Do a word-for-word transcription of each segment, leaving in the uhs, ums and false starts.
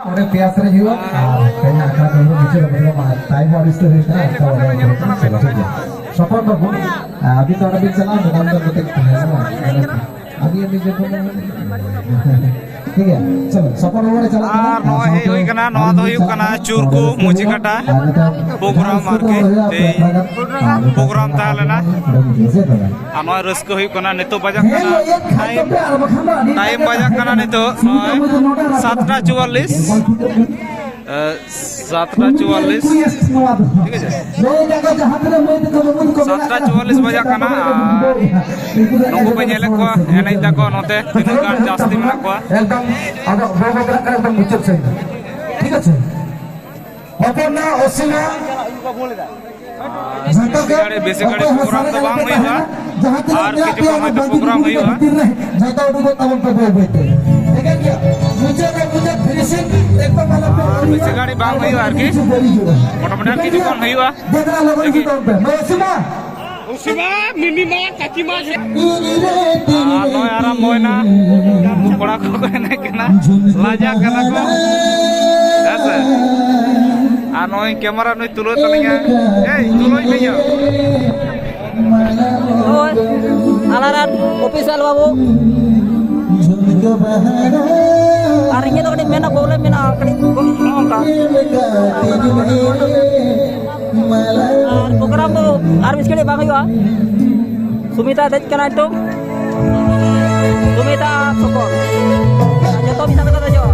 ᱚᱸᱰᱮ ᱯᱮᱭᱟ ᱥᱮᱨᱮᱧ ᱦᱩᱭᱩᱜᱼᱟ᱾ ᱟᱨ ᱛᱮᱦᱮᱧ ᱟᱠᱷᱲᱟ ᱫᱚ ᱦᱩᱭᱩᱜ ᱢᱩᱪᱟᱹᱫ ᱟᱠᱟᱱᱟ᱾ ᱴᱟᱭᱤᱢ ᱦᱚᱸ ᱟᱹᱰᱤ ᱩᱥᱛᱟᱹᱨ ᱦᱩᱭ ᱠᱟᱱᱟ᱾ ᱚᱠᱛᱚ ᱦᱚᱸ ᱟᱹᱰᱤ ᱩᱥᱛᱟᱹᱨ ᱦᱩᱭ ᱠᱟᱱᱟ᱾ ᱪᱚᱞᱚ, ᱴᱷᱤᱠ ᱜᱮᱭᱟ᱾ ᱥᱚᱯᱚᱱ ᱵᱟᱹᱵᱩ, ᱟᱹᱵᱤᱱ ᱫᱚ ᱚᱸᱰᱮ ᱵᱤᱱ ᱪᱟᱞᱟᱜᱼᱟ, ᱢᱮᱰᱟᱢ ᱫᱚ ᱠᱟᱹᱴᱤᱡ ᱛᱟᱦᱮᱱᱟ᱾ ᱟᱹᱵᱤᱱ, ᱟᱹᱵᱤᱱ ᱡᱚᱠᱷᱚᱱ ᱴᱷᱤᱠ ᱜᱮᱭᱟ, ᱪᱚᱞᱚ, ᱥᱚᱯᱚᱱ ᱵᱟᱹᱵᱩ ᱚᱸᱰᱮ ᱪᱟᱞᱟᱜ ᱠᱟᱱᱟ᱾ ᱟᱨ ᱱᱚᱣᱟ ᱦᱮᱡ ᱦᱩᱭ ᱠᱟᱱᱟ, ᱱᱚᱣᱟ ᱫᱚ ᱦᱩᱭᱩᱜ ᱠᱟᱱᱟ ᱪᱩᱨᱠᱩ ᱢᱩᱪᱤᱠᱟᱴᱟ ᱯᱨᱳᱜᱨᱟᱢ ᱟᱨᱠᱤ᱾ ᱛᱮᱦᱮᱧ ᱯᱨᱳᱜᱨᱟᱢ ᱛᱟᱦᱮᱸ ᱞᱮᱱᱟ᱾ ᱟᱨ ᱱᱚᱣᱟ ᱨᱟᱹᱥᱠᱟᱹ ᱦᱩᱭᱩᱜ ᱠᱟᱱᱟ᱾ ᱱᱤᱛᱚᱜ ᱵᱟᱡᱟᱜ ᱠᱟᱱᱟ ᱴᱟᱭᱤᱢ, ᱴᱟᱭᱤᱢ ᱵᱟᱡᱟᱜ ᱠᱟᱱᱟ ᱱᱤᱛᱚᱜ ᱱᱚᱜᱼᱚᱭ ᱥᱟᱛᱴᱟ ᱪᱩᱣᱟᱞᱞᱤᱥ᱾ ᱮ, ᱥᱟᱛᱴᱟ ᱪᱩᱣᱟᱞᱞᱤᱥ᱾ ᱴᱷᱤᱠ ᱟᱪᱷᱮ? ᱥᱟᱛᱴᱟ ᱪᱩᱣᱟᱞᱞᱤᱥ ᱵᱟᱡᱟᱜ ᱠᱟᱱᱟ᱾ ᱟᱨ ᱱᱩᱠᱩ ᱯᱮ ᱧᱮᱞᱮᱫ ᱠᱚᱣᱟ, ᱮᱱᱮᱡ ᱫᱟᱠᱚ ᱱᱚᱛᱮ ᱛᱤᱱᱟᱹᱜ ᱜᱟᱱ ᱡᱟᱹᱥᱛᱤ ᱢᱮᱱᱟᱜ ᱠᱚᱣᱟ᱾ ᱮᱠᱫᱚᱢ, ᱟᱫᱚ ᱵᱟᱹᱵᱩ ᱢᱮᱱᱟᱜ ᱠᱟᱱᱟ ᱮᱠᱫᱚᱢ ᱢᱩᱪᱟᱹᱫ ᱥᱮᱫ᱾ ᱴᱷᱤᱠ ᱟᱪᱷᱮ? ᱦᱚᱯᱚᱱ ᱫᱚ ᱚᱥᱤᱢᱟ᱾ ᱟᱨ ᱡᱚᱛᱚ ᱵᱮᱥᱤ ᱜᱮ ᱜᱷᱟᱹᱲᱤ, ᱵᱮᱥᱤ ᱜᱷᱟᱹᱲᱤ ᱚᱠᱚᱭ ᱦᱚᱸ ᱯᱨᱳᱜᱨᱟᱢ ᱫᱚ ᱥᱟᱨᱮᱡ ᱵᱟᱝ ᱟᱞᱚᱯᱮ ᱦᱩᱭᱩᱜᱼᱟ᱾ ᱛᱟᱦᱮᱱᱟ᱾ ᱡᱟᱦᱟᱸ ᱛᱤᱱᱟᱹᱜ ᱟᱨ ᱢᱮᱱᱟᱜ ᱠᱤᱪᱷᱩ ᱯᱮᱭᱟ ᱠᱷᱚᱱ ᱚᱱᱟ ᱦᱚᱭᱛᱳ ᱵᱟᱹᱛᱤ ᱯᱨᱳᱜᱨᱟᱢ ᱠᱩᱴᱤ ᱦᱩᱭᱩᱜᱼᱟ᱾ ᱵᱷᱤᱛᱤᱨ ᱨᱮ ᱡᱚᱛᱚ ᱩᱰᱩᱠᱚᱜ ᱛᱟᱵᱚᱱ ᱯᱮ ᱵᱟᱹᱭ ᱵᱟᱹᱭ ᱛᱮ᱾ ᱴᱷᱤᱠᱟᱹᱱ ᱜᱮᱭᱟ? ᱢᱩᱪᱟᱹᱫ ᱨᱮ ᱢᱩᱪᱟᱹᱫ finishing ᱮᱠᱫᱚᱢ ᱟᱞᱚᱯᱮ ᱟᱨ ᱵᱮᱥᱤ ᱜᱷᱟᱹᱲᱤ ᱵᱟᱝ ᱦᱩᱭᱩᱜᱼᱟ ᱟᱨᱠᱤ᱾ ᱠᱤᱪᱷᱩ ᱫᱮᱨᱤ ᱦᱩᱭᱩᱜᱼᱟ᱾ ᱢᱚᱴᱟᱢᱩᱴᱤ ᱟᱨ ᱠᱤᱪᱷᱩ ᱠᱷᱚᱱ ᱦᱩᱭᱩᱜᱼᱟ᱾ ᱫᱮᱞᱟ ᱞᱚᱜᱚᱱ ᱴᱷᱤᱠ ᱜᱮᱭᱟ᱾ ᱥᱩᱛᱟᱹᱢ ᱯᱮ᱾ ᱢᱟᱹᱭ ᱥᱤᱢᱟ᱾ ᱥᱤᱢᱟ, ᱢᱤᱢᱤ ᱢᱟ, ᱠᱟᱹᱠᱤ ᱢᱟ᱾ ᱟᱨ ᱱᱚᱜᱼᱚᱭ ᱟᱨᱟᱢᱵᱚᱭᱮᱱᱟ᱾ ᱠᱚᱲᱟ ᱠᱚᱠᱚ ᱮᱱᱮᱡ ᱠᱟᱱᱟ, ᱞᱟᱡᱟᱜ ᱠᱟᱱᱟ ᱠᱚ᱾ ᱦᱮᱸ ᱥᱮ? ᱟᱨ ᱱᱚᱜᱼᱚᱭ ᱠᱮᱢᱮᱨᱟ ᱱᱩᱭ ᱛᱩᱞᱟᱹᱣ ᱛᱟᱹᱞᱤᱧᱟ᱾ ᱮᱭ, ᱛᱩᱞᱟᱹᱣ ᱢᱮ ᱭᱟ᱾ ᱱᱚᱜᱼᱚᱭ ᱟᱞᱟᱨᱟᱱ ᱚᱯᱷᱤᱥᱤᱭᱟᱞ ᱵᱟᱹᱵᱩ᱾ ᱟᱨ ᱤᱧᱟᱹᱜ ᱫᱚ ᱠᱟᱹᱴᱤᱡ ᱢᱮᱱᱟᱜ ᱯᱨᱚᱵᱞᱮᱢ ᱢᱮᱱᱟᱜᱼᱟ ᱠᱟᱹᱴᱤᱡ ᱱᱚᱜᱼᱚ ᱱᱚᱝᱠᱟ᱾ ᱟᱨ ᱯᱨᱳᱜᱨᱟᱢ ᱫᱚ ᱟᱨ ᱵᱮᱥ ᱜᱷᱟᱹᱲᱤᱡ ᱵᱟᱝ ᱦᱩᱭᱩᱜᱼᱟ᱾ ᱥᱩᱢᱤᱛᱟ ᱫᱮᱡ ᱠᱟᱱᱟ ᱱᱤᱛᱚᱜ᱾ ᱥᱩᱢᱤᱛᱟ ᱥᱚᱠᱚᱞ᱾ ᱡᱚᱛᱚ ᱢᱤᱫ ᱥᱟᱶ ᱛᱮᱠᱚ ᱫᱮᱡᱚᱜᱼᱟ᱾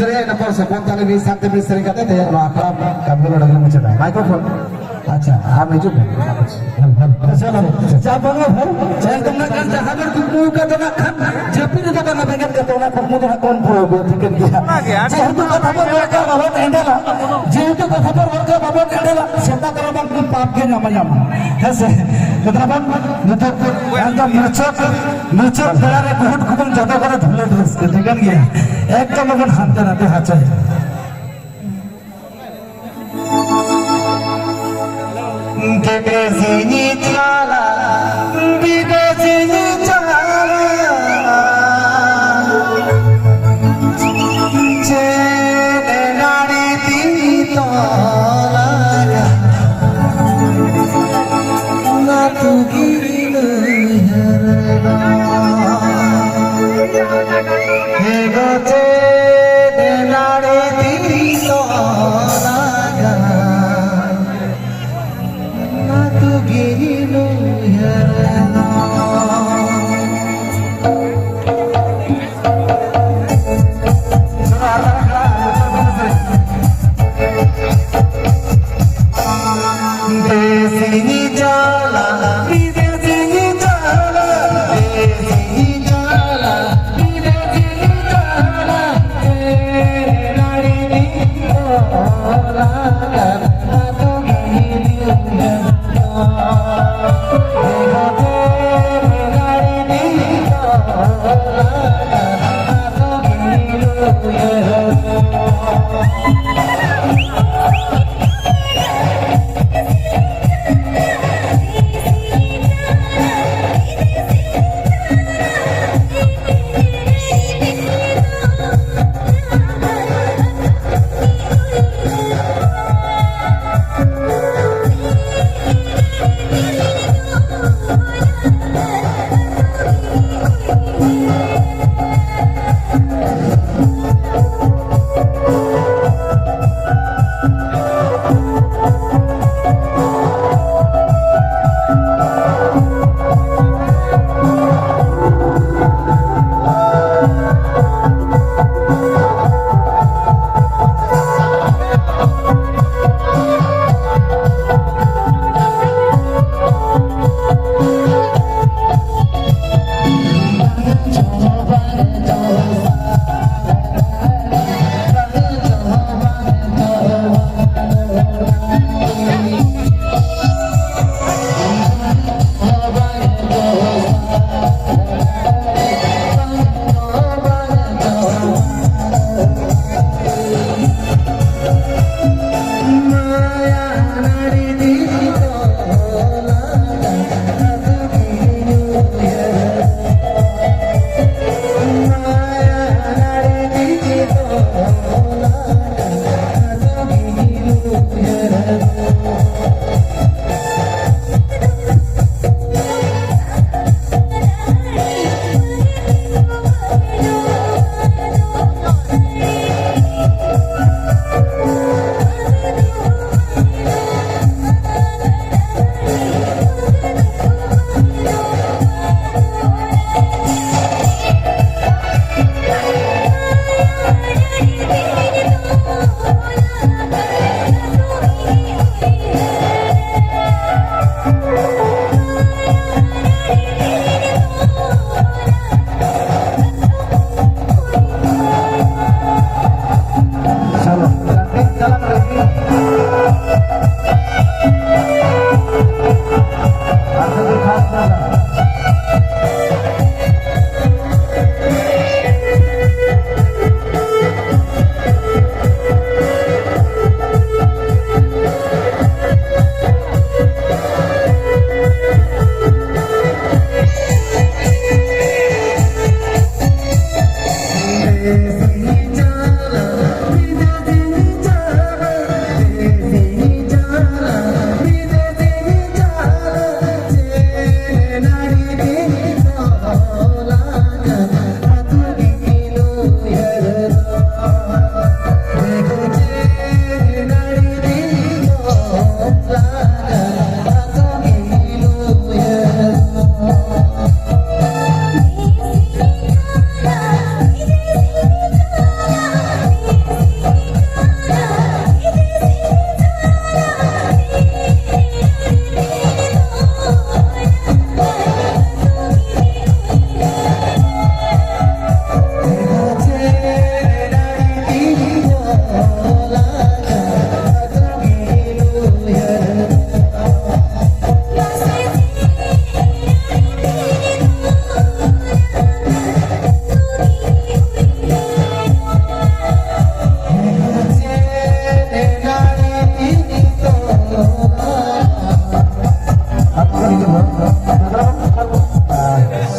ᱥᱮᱨᱮᱧ ᱱᱟᱯᱟᱭ ᱥᱚᱯᱚᱱ ᱛᱟᱞᱮ ᱢᱤᱫ ᱥᱟᱶᱛᱮ ᱢᱤᱫ ᱥᱮᱨᱮᱧ ᱠᱟᱛᱮ ᱛᱮᱦᱮᱧ ᱱᱚᱣᱟ ᱟᱠᱷᱲᱟ ᱠᱟᱹᱢᱤ ᱱᱚᱰᱮ ᱜᱮ ᱢᱩᱪᱟᱹᱫᱟ᱾ ᱢᱟᱭᱠᱨᱳᱯᱷᱳᱱ᱾ ᱟᱪᱪᱷᱟ, ᱟᱢ ᱦᱤᱡᱩᱜ ᱢᱮ᱾ Hello, hello. ᱟᱪᱪᱷᱟ, ᱵᱟᱝ, ᱦᱮᱞᱳ᱾ ᱮᱠᱫᱚᱢ ᱱᱟᱜ ᱠᱷᱟᱱ ᱡᱟᱦᱟᱸ ᱵᱮᱱ ᱠᱩᱠᱢᱩ ᱟᱠᱟᱫ ᱫᱚ ᱱᱟᱜ ᱠᱷᱟᱱ ᱡᱟᱹᱯᱤᱫ ᱨᱮᱫᱚ ᱵᱟᱝ ᱵᱮᱸᱜᱮᱫ ᱠᱟᱛᱮ ᱚᱱᱟ ᱠᱩᱠᱢᱩ ᱫᱚ ᱱᱟᱜ ᱠᱷᱟᱱ ᱯᱩᱨᱟᱹᱣ ᱜᱮ ᱴᱷᱤᱠᱟᱹᱱ ᱜᱮᱭᱟ᱾ ᱚᱱᱟ ᱜᱮ, ᱟᱹᱰᱤ ᱡᱮᱦᱮᱛᱩ ᱠᱟᱛᱷᱟ ᱵᱚᱱ ᱨᱚᱲ ᱠᱟᱜ ᱵᱟᱵᱚᱱ ᱮᱸᱰᱮᱞᱟ, ᱡᱮᱦᱮᱛᱩ ᱠᱟᱛᱷᱟ ᱵᱚᱱ ᱨᱚᱲ ᱠᱟᱜ ᱵᱟᱵᱚᱱ ᱮᱸᱰᱮᱞᱟ, ᱥᱮᱛᱟ ᱛᱚᱨᱟ ᱵᱟᱝ ᱠᱚ ᱯᱟᱯ ᱜᱮ ᱧᱟᱢᱟ ᱧᱟᱢᱟ᱾ ᱦᱮᱸ ᱥᱮ? ᱠᱟᱛᱷᱟ ᱵᱚᱱ ᱱᱤᱛᱚᱜ ᱮᱠᱫᱚᱢ ᱢᱩᱪᱟᱹᱫ, ᱢᱩᱪᱟᱹᱫ ᱵᱮᱲᱟ ᱨᱮ ᱜᱩᱦᱩᱴ ᱠᱚᱵᱚᱱ ᱡᱚᱛᱚ ᱠᱚᱨᱮ ᱫᱷᱩᱞᱟᱹᱴ ᱨᱟᱹᱥᱠᱟᱹ ᱴᱷᱤᱠᱟᱹᱱ ᱜᱮᱭᱟ᱾ ᱮᱠᱫᱚᱢ ᱵᱟᱵᱚᱱ ᱦᱟᱱᱛᱮ ᱱᱟᱛᱮ ᱦᱟᱪᱟᱭᱟ᱾ ᱵᱤᱫᱮᱥᱤᱧ ᱪᱟᱞᱟᱜ, ᱵᱤᱫᱮᱥᱤᱧ ᱪᱟᱞᱟᱜ, ᱪᱮᱫ ᱱᱟᱹᱲᱤ ᱛᱤᱧ ᱛᱚᱞᱟ, ᱚᱱᱟ ᱛᱩᱜᱤᱧ ᱩᱭᱦᱟᱹᱨ ᱫᱟ᱾ ᱦᱮ ᱜᱚ ᱪᱮᱫ ᱱᱟᱹᱲᱤ ᱛᱤᱧ ᱛᱚᱞᱟ, ᱚᱱᱟ ᱛᱩᱜᱤᱧ ᱩᱭᱦᱟᱹᱨ ᱫᱟ᱾ ᱪᱚᱞᱚ, ᱠᱟᱹᱴᱤᱡ ᱛᱟᱞᱟᱝ ᱨᱮᱜᱮ᱾ ᱟᱨ ᱠᱟᱹᱴᱤᱡ ᱯᱷᱟᱥᱴ ᱛᱟᱞᱟᱝ᱾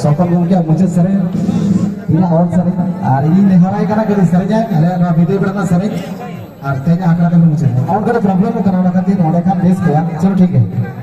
ᱥᱚᱯᱚᱱ ᱜᱚᱢᱠᱮᱭᱟᱜ ᱢᱩᱪᱟᱹᱫ ᱥᱮᱨᱮᱧ᱾ ᱤᱧᱟᱹᱜ ᱚᱞ ᱥᱮᱨᱮᱧ ᱟᱨ ᱤᱧ ᱱᱮᱦᱚᱨᱟᱭ ᱠᱟᱱᱟ ᱠᱟᱹᱴᱤᱡ ᱥᱮᱨᱮᱧᱟᱭ, ᱟᱞᱮᱭᱟᱜ ᱱᱚᱣᱟ ᱵᱤᱫᱟᱹᱭ ᱵᱮᱲᱟ ᱨᱮᱱᱟᱜ ᱥᱮᱨᱮᱧ᱾ ᱟᱨ ᱛᱮᱦᱮᱧ ᱟᱠᱷᱲᱟ ᱫᱚ ᱢᱩᱪᱟᱹᱫ, ᱚᱱᱠᱟᱱ problem ᱠᱟᱱᱟ, ᱚᱱᱟ ᱠᱷᱟᱹᱛᱤᱨ ᱱᱚᱰᱮ ᱠᱷᱟᱱ ᱵᱮᱥ ᱠᱚᱜᱼᱟ᱾ ᱪᱚᱞᱚ, ᱴᱷᱤᱠ ᱜᱮᱭᱟ᱾